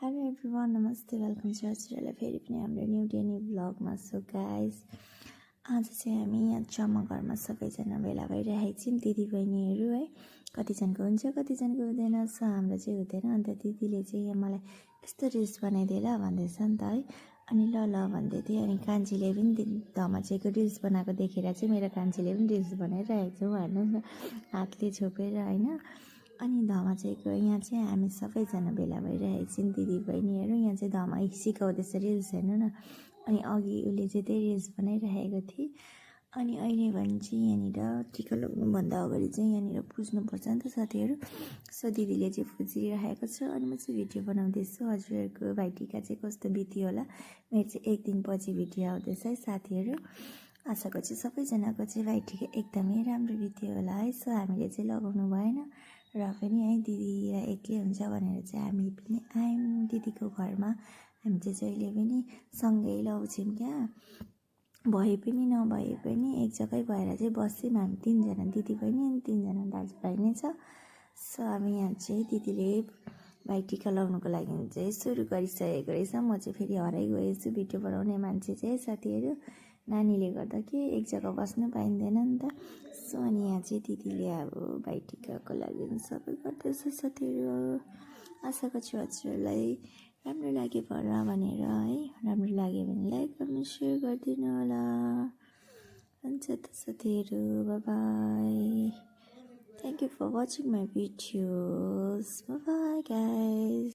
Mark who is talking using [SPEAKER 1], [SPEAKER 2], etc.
[SPEAKER 1] Hello everyone, नमस्ते, welcome छ हजुरहरूलाई फेरि पनि हाम्रो न्यू डे न्यू भ्लगमा। सो गाइज, आज चाहिँ हामी यहाँ जम्मा घरमा सबैजना भेला भइरहेको छौँ, दिदीबहिनीहरू है। कतिजनाको हुन्छ, कतिजनाको हुँदैन। सो हाम्रो चाहिँ हुँदैन। अन्त दिदीले चाहिँ यहाँ मलाई यस्तो रिल्स बनाइदिए ल भन्दैछ नि त है। अनि ल ल भन्दै थिएँ। अनि कान्छीले पनि धमाचेको रिल्स बनाएको देखेर चाहिँ मेरो कान्छीले पनि रिल्स बनाइरहेको छु, हेर्नुहोस् न, हातले छोपेर होइन। अनि धमा चाहिँको यहाँ चाहिँ हामी सबैजना भेला भइरहेको छौँ, दिदीबहिनीहरू। यहाँ चाहिँ धमा सिकाउँदैछ रिल्स, हेर्नु न। अनि अघि उसले चाहिँ त्यही रिल्स बनाइरहेको थिएँ। अनि अहिले भने चाहिँ यहाँनिर टिका लगाउनुभन्दा अगाडि चाहिँ यहाँनिर पुज्नुपर्छ नि त साथीहरू। सो दिदीले चाहिँ पुजिरहेको छ अनि म चाहिँ भिडियो बनाउँदैछु। हजुरहरूको भाइटिका चाहिँ कस्तो बित्यो होला। मेरो चाहिँ एक दिनपछि भिडियो आउँदैछ है साथीहरू। आशाको चाहिँ सबैजनाको चाहिँ भाइटिका एकदमै राम्रो बित्यो होला है। सो हामीले चाहिँ लगाउनु भएन र पनि है, दिदी एक्लै हुन्छ भनेर चाहिँ हामी पनि आयौँ दिदीको घरमा। हामी चाहिँ जहिले पनि सँगै लाउँछौँ क्या, भए पनि नभए पनि एक जग्गै भएर चाहिँ बस्छौँ हामी। तिनजना दिदीबहिनी अनि तिनजना दाजुभाइ नै छ। सो हामी यहाँ चाहिँ दिदीले भाइटिका लगाउनुको लागि चाहिँ सुरु गरिसकेको रहेछ। म चाहिँ फेरि हराइ गएछु भिडियो बनाउने मान्छे चाहिँ साथीहरू। नानीले गर्दा के एक जग्गा बस्नु पाइँदैन नि त। सो अनि यहाँ चाहिँ दिदीले अब भाइटिकाको लागि सबै गर्दैछ साथीहरू। आशा गर्छु हजुरहरूलाई राम्रो लाग्यो होला भनेर है। राम्रो लाग्यो भने लाइक गर्नु, सेयर गरिदिनु होला। हुन्छ त साथीहरू, bye bye. Thank you for watching my videos. Bye bye guys.